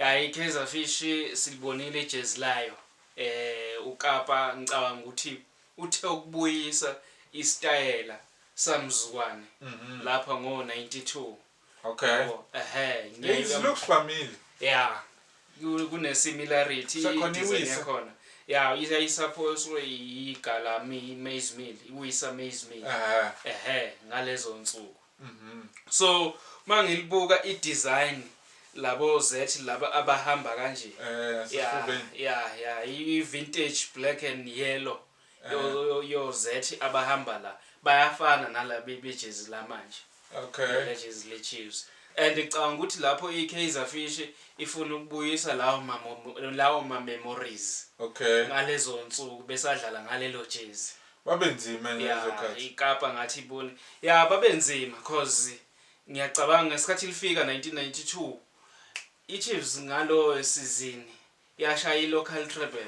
Ya, i-Kaizer Fish silibonile ijezi layo. UKapa ngicabanga ukuthi uthe ukubuyisa isitayela samzukwane lapha ngo 92. Yabo, ehhe. It looks familiar. Yeah. Kune similarity Sekhona i-design iwisa. yakhona. Yeah, isaphoso igala maize meal, iwisa maize meal. Ehhe, ngalezo nsuku. So mangilibuka i-design labo Z laba abahamba kanje. Yeah, Sesifubeni. yeah, i-vintage black and yellow. Yo Z abahamba la bayafana nala bejezi lamanje. Lejezi le Chiefs. And ngicabanga ukuthi lapho i-Kaizer Fish ifuna ukubuyisa lawo ma memories. Ngalezo nsuku besadlala ngalelo jezi. Babenzima ngalezo khathi. iKapa ngathi ibone. Yeah, babenzima cause ngiyacabanga ngesikhathi lifika 1992 iChiefs ngalo season yashaya i-local treble.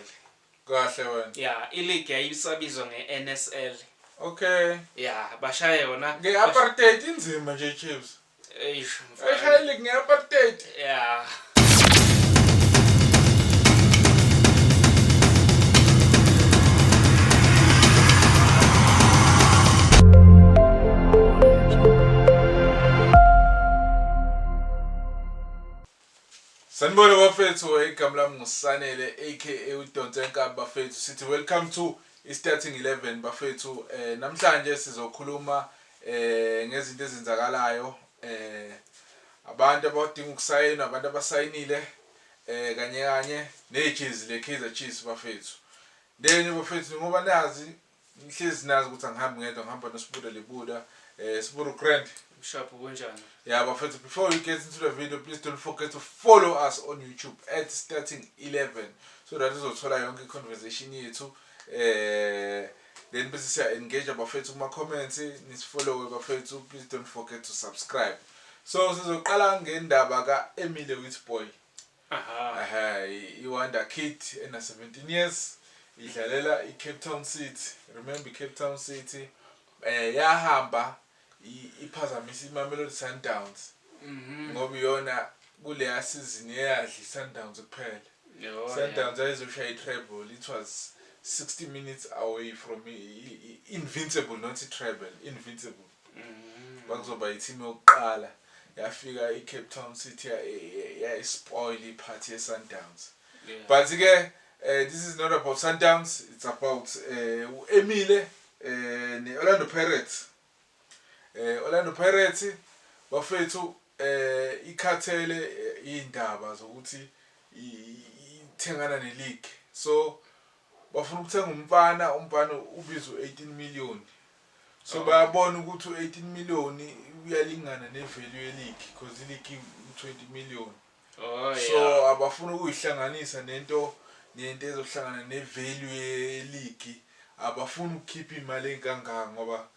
Kahle wena. Yeah, i-league yayisabizwa nge-NSL. Yeah, bashaya yona. Nge-apartheid inzima nje iChiefs. Eish, mfana. Eshaya i-league nge-apartheid. Yeah. Sanibona bafethu, igama lami nguSanele aka uDonse Nkabi bafethu. Sithi welcome to i-starting 11 bafethu. Namhlanje sizokhuluma ngezinto ezenzakalayo, abantu abadinga ukusayina, abantu abasayinile, kanye kanye nejezi le Kaizer Chiefs bafethu. Then bafethu, ngoba nazi ngihlezi nazi ukuthi angihambi ngedwa, ngihamba noSibuda Lebuda. Sibudu Grand. Sharp, kunjani? Yeah, bafethu, before we get into the video, please don't forget to follow us on YouTube at Starting 11 so that uzothola yonke i-conversation yethu. Then bese siya engage bafethu kuma comments, nisifollow bafethu, please don't forget to subscribe. So sizoqala ngendaba ka Emile Witbooi. Aha. I-Wonder Kid ena 17 years idlalela i-Cape Town City. Remember i-Cape Town City yahamba iphazamisa iMamelodi Sundowns. Ngoba iyona kuleya season eyadla i-Sundowns kuphela. Sundowns ayizoshaya i-treble. It was 60 minutes away from invincible, not i-treble, invincible. Bakuzoba i-team yokuqala yafika i-Cape Town City yayispoil i-party ye-Sundowns. But ke this is not about Sundowns, it's about u-Emile ne-Orlando Pirates. Orlando Pirates bafethu ikhathele indaba zokuthi ithengana ne-league. So bafuna ukuthenga umfana, umfana ubizwa u-18 million. So bayabona ukuthi u-18 million uyalingana ne-value ye-league because i-league u-20 million. So abafuna ukuyihlanganisa nento ezohlangana ne-value ye-league. Abafuni ukukhipha imali engangaka ngoba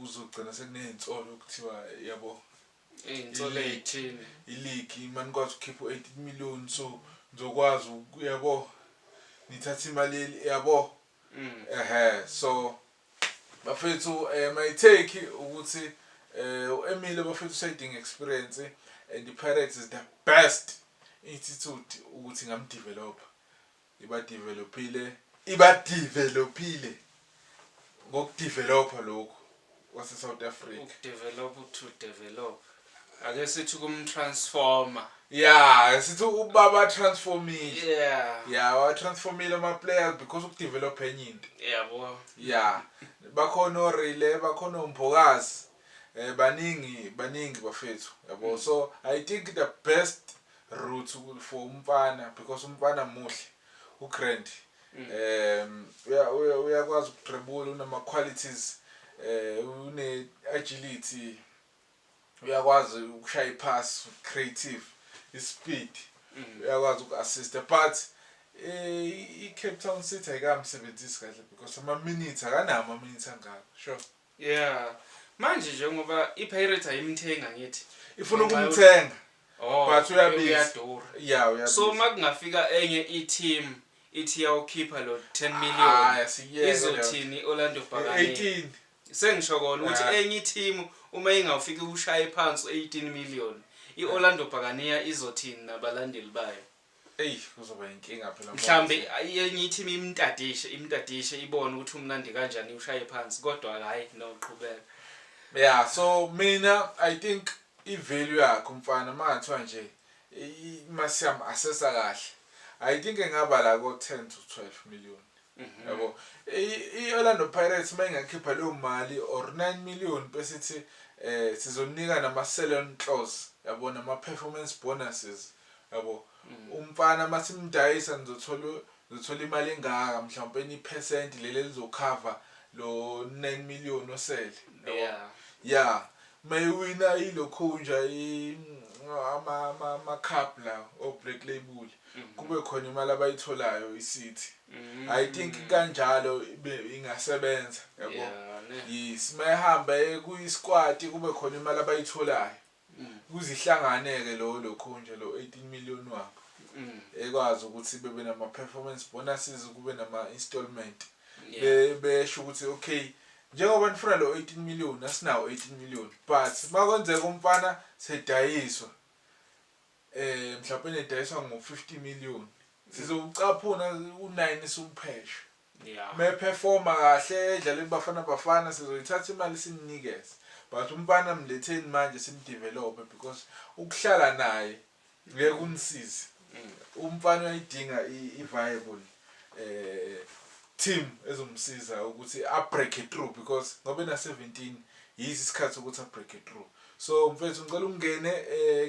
uzogcina sekunezinsolo kuthiwa yabo Iy'nsolo ey'thile. I-league manikwazi ukukhipha u-18 million, so nizokwazi yabo nithatha imali yabo. Ehhe, so bafethu, my take ukuthi uEmile bafethu usayidinga experience and the Pirates is the best institute ukuthi ngamdevelop. Ibadevelopile ngokudevelopa lokhu kwase South Africa. Ukudevelop to develop. Ake sithi kumtransformer. Yeah, sithi ubaba transformile. Yeah, wa transformile ama players because ukudevelop enye into. Yabo. Yeah. Bakhona oRele, bakhona uMbokazi. Baningi baningi bafethu, yabo. So I think the best route for umfana, because umfana muhle, uGrand. Uyakwazi ukudribula, unama qualities, une agility, uyakwazi ukushaya ipass, creative, ispeed, uyakwazi uku-assist, but i-Cape Town City ayikamsebenzisi kahle because ama minutes akanawo, ama minutes angaka, sure. Yeah. Manje njengoba iPirates ayimthenga ngithi. Ifuna ukumthenga. Oh, but uyabiza. Uyadura. Yeah, uyabiza. So makungafika enye i-team ithi yawukhipha lo 10 million. Ah, siyeke leyo. Izothini Orlando Buccaneers? 18. Sengisho kona ukuthi Yeah. enye i-team uma ingawufiki ushaye phansi 18 million. I-Orlando Buccaneer izothini nabalandeli bayo? Eyi, kuzoba inkinga phela. Mhlambe enye i-team imtadishe ibone ukuthi umnandi kanjani, ushaye phansi, kodwa hayi, no, qhubeka. Yeah, so mina I think i-value yakhe umfana, mangathiwa nje masiyam assessa kahle, I think engaba la ko 10 to 12 million, yabo. I-Orlando Pirates mayingakhipha leyo mali or 9 million, besithi sizonika nama sell-on clause, yabo, nama performance bonuses, yabo, umfana masimdayisa nizothola imali engaka, mhlawumbe i-percent leli elizocover lo 9 million osele, yabo. Yeah, mayiwina ilokhunja ama cup la o Black Label, kube khona imali abayitholayo iCity. I think kanjalo ingasebenza, yabo. Yeah, ne. Yes, mayihamba kuyi-squad, kube khona imali abayitholayo kuzihlangane ke lo lokhunja lo 18 million wabo, ekwazi ukuthi bebe nama performance bonuses, kube nama installment, besho ukuthi okay, njengoba nifuna lo 18 million, asinawo 18 million, but makwenzeka umfana sedayiswa, mhlawumbe nedayiswa ngo 50 million, sizowucaphuna u9 siwupheshe. Meperforma kahle edlaleni Bafana Bafana, sizoyithatha imali simnikeze, but umfana mletheni manje simdevelop, because ukuhlala naye ngeke kunisize. Umfana uyayidinga i-viable team ezomsiza ukuthi a break it through, because ngoba ena 17, yizi isikhathi ukuthi a break it through. So mfethu, ngicela ungene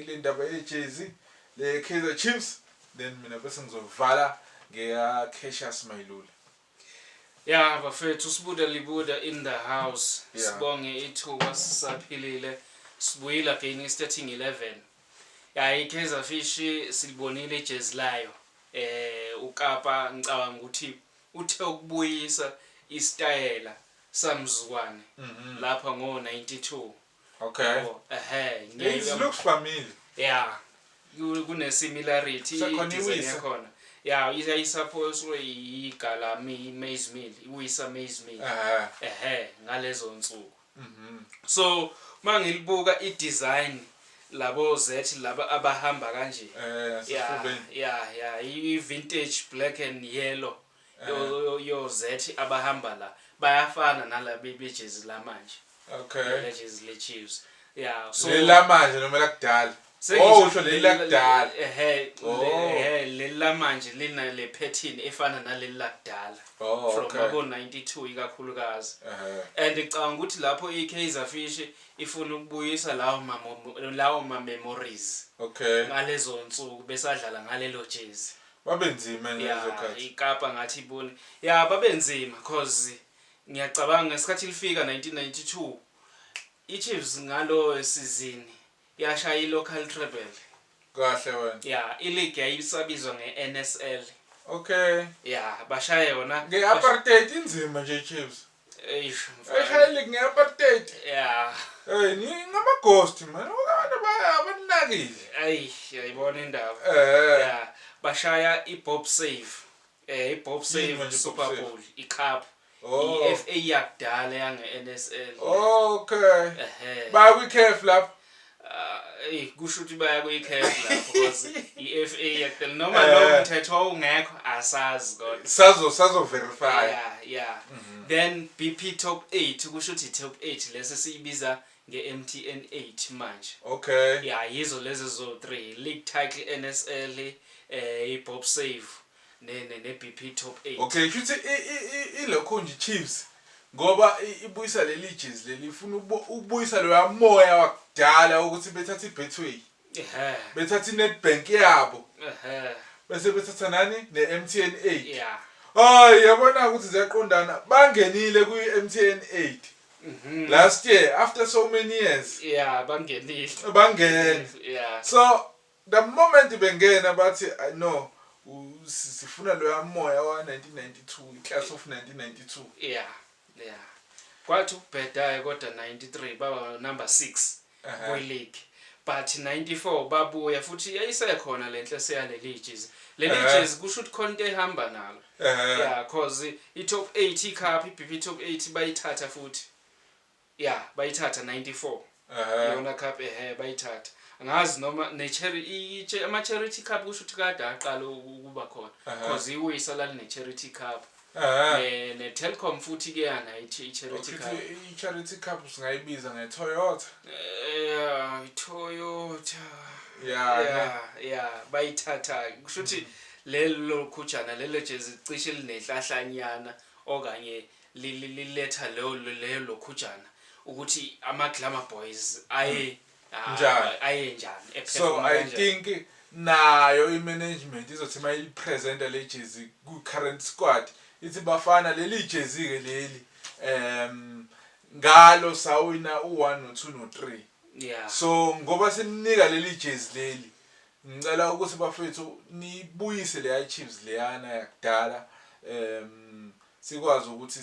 kule ndaba yejezi le Kaizer Chiefs, then mina bese ngizovala ngeya Cassius Mailula. Ya bafethu, uSibuda Libuda in the house. Sibonge ithuba, sisaphilile. Sibuyile again starting 11. Ya, iKaizer Fish silibonile ijezi layo. UKapa ngicabanga ukuthi uthe ukubuyisa isitayela samzukwane lapha ngo92. Yabo, ehe. It looks familiar. Yeah. Kune similarity. Sekhona i-design iwisa. Yakhona. Ya, iyayisaphoswe igala maize meal, iwisa maize meal. Ehe, ngalezo nsuku. So mangilibuka i-design labo Z laba abahamba kanje. Sesifubeni. Ya, i-vintage black and yellow. Yo Z abahamba la bayafana nalabo bejezi lamanje. Le jezi le Chiefs. Yeah, so Leli lamanje noma lakudala? Sengisho. Oh, usho leli lakudala. Ehe. Oh. Ehe, leli lamanje lina le pattern efana naleli lakudala. From abo 92 ikakhulukazi. And ngicabanga ukuthi lapho iKaizer Fish ifuna ukubuyisa lawo ma memories ngalezo nsuku besadlala ngalelo jezi. Babenzima ngalezo khathi. IKapa ngathi ibone. Ya, babenzima cause ngiyacabanga ngesikhathi lifika 1992, iChiefs ngalo season yashaya i-local treble. Kahle wena. Ya, i-league yayisabizwa nge-NSL. Ya, bashaya yona. Nge-apartheid inzima nje iChiefs. Eish, mfana. Eshaya league nge-apartheid. Hey, ni ngama-ghost man. Abantu abanakile. Ayi, yayibona indaba. Ya, bashaya i-Bob Save. I-Bob Yini Save manje i-Bob Super Save? Bowl, i-cup. I-FA yakudala yange-NSL. Ehe. Baya kwi-CAF lapho. Ah, eyi, kusho ukuthi baya kwi-CAF lapho because i-FA yakudala, noma lowo mthetho wawungekho, asazi kodwa. Sazo verify. Yeah. Then BP Top 8, kusho ukuthi top 8 lesi siyibiza nge-MTN 8 manje. Yeah, yizo lezi zo 3 league title, NSL, iBob Save ne BP Top 8. Okay, shuthi ilokho nje Chiefs ngoba ibuyisa leli jezi leli, ifuna ukubuyisa loya moya wakudala ukuthi bethatha iBetway, bethatha iNedbank yabo, bese bethatha nani ne-MTN 8. Hayi, yabona ukuthi ziyaqondana, bangenile kwi-MTN 8 last year after so many years. Yeah, bangenile. Bangena. So the moment bengena bathi, "Ah, no, sifuna loya moya wa 1992, class of 1992." Yeah, kwathi ukubhedayo kodwa 93 baba number 6 kwi-league, but 94 babuya futhi, yayisekhona lenhle yaleli jezi, leli jezi, kusho ukuthi khona into ehamba nalo. Yeah, cause i-top 8 i-cup, i-BP Top 8 bayithatha futhi. Yeah, bayithatha 94. Yona cup, ehe, bayithatha. Angazi noma ne-charity, ama-charity cup kusho ukuthi kade aqala ukuba khona, because iWisa laline-charity cup, ne-Telkom futhi ke yana i-charity cup. Ukuthi i-charity cup singayibiza nge-Toyota. Yeah, i-Toyota. Yeah, bayithatha, kusho ukuthi lelo khujana, lelo jezi cishe linehlahlanyana okanye liletha leyo lokhujana ukuthi ama-Glamour Boys aye Njani? Aye njani. So e-performa I kanjani. think nayo i-management izothi uma iyipresenta le jezi ku-current squad, ithi, "Bafana, leli jezi-ke leli, ngalo sawina u-1 no-2 no-3. So ngoba sininika leli jezi leli, ngicela ukuthi bafethu nibuyise leya Chiefs leyana yakudala, sikwazi ukuthi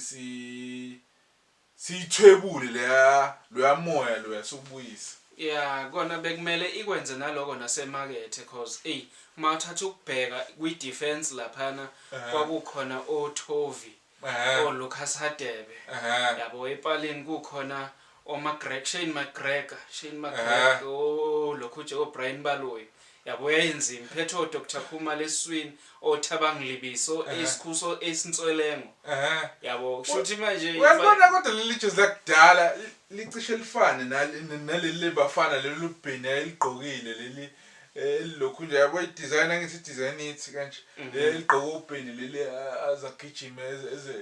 siyithwebule leya, loya moya loya siwubuyise." Yeah, kona bekumele ikwenze naloko nasemakethe, cause ey, uma uthatha ukubheka kwi-defense laphana, kwakukhona oTovi, oLucas Hadebe, yabo, epalini kukhona oMcGregor, Shane McGregor, Shane McGregor, olokhu nje oBrian Baloyi, yabo, yayinzima, phethe oDr Khumalo esiswini, oThabang Libiso, esikhuso esinswelengo, yabo, kusho ukuthi manje Uyalibona kodwa leli jezi lakudala licishe lifane naleli lebafana, leli lubheni eligqokile leli, elilokhu nje, yabo, i-design, angithi i-design ithi kanje, leli ligqoke ubheni leli, azagijima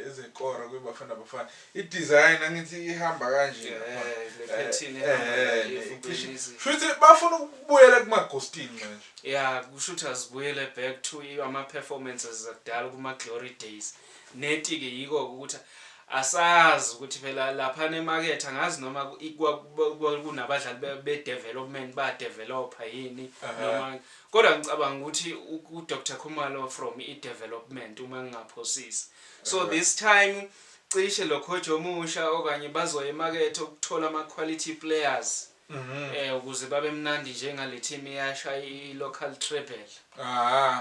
ezekora kwiBafana Bafana, i-design angithi ihamba kanje lapha. Le pattern ehamba la efubeni. Shuthi bafuna ukubuyela kumagostini manje. Ya, kusho ukuthi azibuyele back to ama-performances akudala kuma-glory days. Neti-ke yiko-ke ukuthi asazi ukuthi phela laphana emakethe, angazi noma kunabadlali be-development, badevelopha yini noma, kodwa ngicabanga ukuthi uDr Khumalo from i-development, uma ngingaphosisi. So this time cishe lo coach omusha okanye bazoya emakethe ukuthola ama-quality players ukuze babe mnandi njengale team eyashaya i-local treble.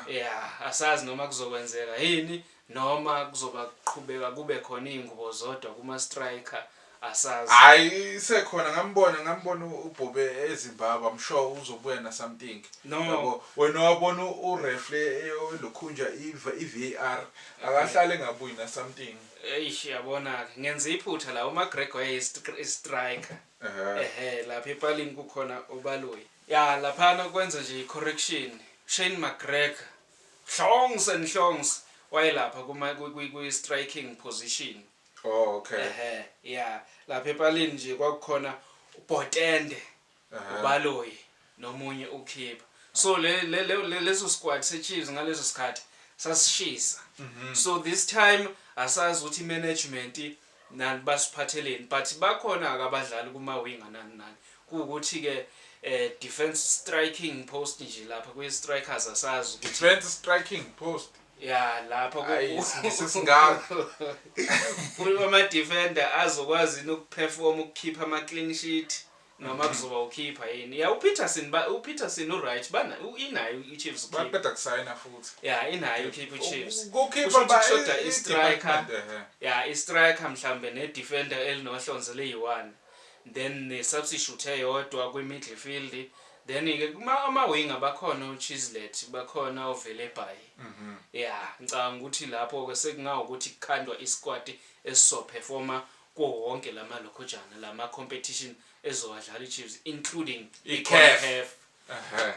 Yeah, asazi noma kuzokwenzeka yini noma kuzoba kuqhubeka kube khona iy'ngubo zodwa kuma-striker, asazi. Hayi, isekhona, ngambona uBobe eZimbabwe, I'm sure uzobuya na something. No. Yabo, wena wabona ureferee lokhunja i-VAR, akahlale engabuyi na something. Eish, yabona-ke ngenza iphutha la, uMcGregor wayeyi-striker. Ehe, lapha epalini kukhona uBaloyi, ya, laphana kwenza nje i-correction, Shane McGregor, Hlongs and Hlongs, wayelapha kwi-striking position. Oh, okay. Ehe, ya, lapha epalini nje kwakukhona uBhotende, uBaloyi nomunye ukhipha. So le leso squad se-Chiefs ngaleso sikhathi sasishisa. So this time asazi ukuthi i-management nani basiphatheleni, but bakhona-ke abadlali kuma-winger, nani nani, kuwukuthi-ke defense striking post nje lapha kwi-strikers asazi ukuthi Defense striking post. Ya, lapha Ayi, sesingaka. Ama-defender azokwazi yini ukuperform, ukukhipha ama-clean sheet, noma kuzoba ukhipha yini? Ya, uPeterson, uPeterson u-right, bana inayo i-Chiefs ukhipha. Baqeda kusayina futhi. Ya, inayo ukhipha i-Chiefs. Kukhipha Kusho ukuthi ba kushoda i-striker. I-department, ehe. Ya, i-striker mhlambe ne-defender elinohlonze liyi-one, then ne-substitute eyodwa kwi-midfield, then-ke ama-winger bakhona uChislett, bakhona oVelebayi. Ya, ngicabanga ukuthi lapho-ke sekungawukuthi kukhandwa isquad esizoperforma kuwo wonke lama lokhojana, lama-competition ezowadlala i-Chiefs, including I-CAF. i-CAF.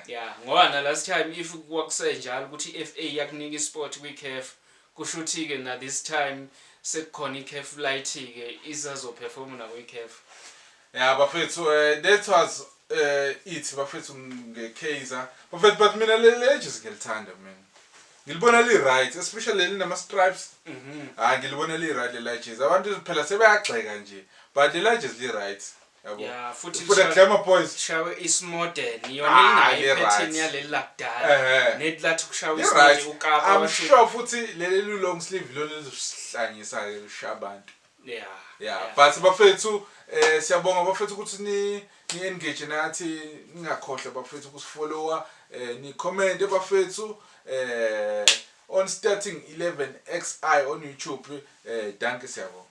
Ya, ngoba na last time if kwakusenjalo ukuthi i-FA yakunika ispot kwi-CAF, kusho ukuthi-ke na this time sekukhona i-CAF light-ke isazoperforma nakwi-CAF. Ya bafethu, that was it bafethu ngeKaizer bafethu, but mina le jezi ngiyalithanda, mina ngilibona li right, especially leli nama stripes. Hayi, ngilibona li right lela jezi. Abantu phela sebeyagxeka nje, but lela jezi li right, yabo. Ya, futhi For the Glamour Boys. Shawe ismodern yona, Ah, elinayo li ipattern right. yaleli lakudala, nethi lathi kushawa Li ismodern right. ukapa I'm sure futhi leli long sleeve lona lizosihlanyisa ke, lisha abantu. Yeah, but bafethu, siyabonga bafethu ukuthi ni engage nathi. Ningakhohlwa bafethu ukusifollowa, ni comment bafethu, on Starting 11 XI on YouTube. Dankie, siyabonga.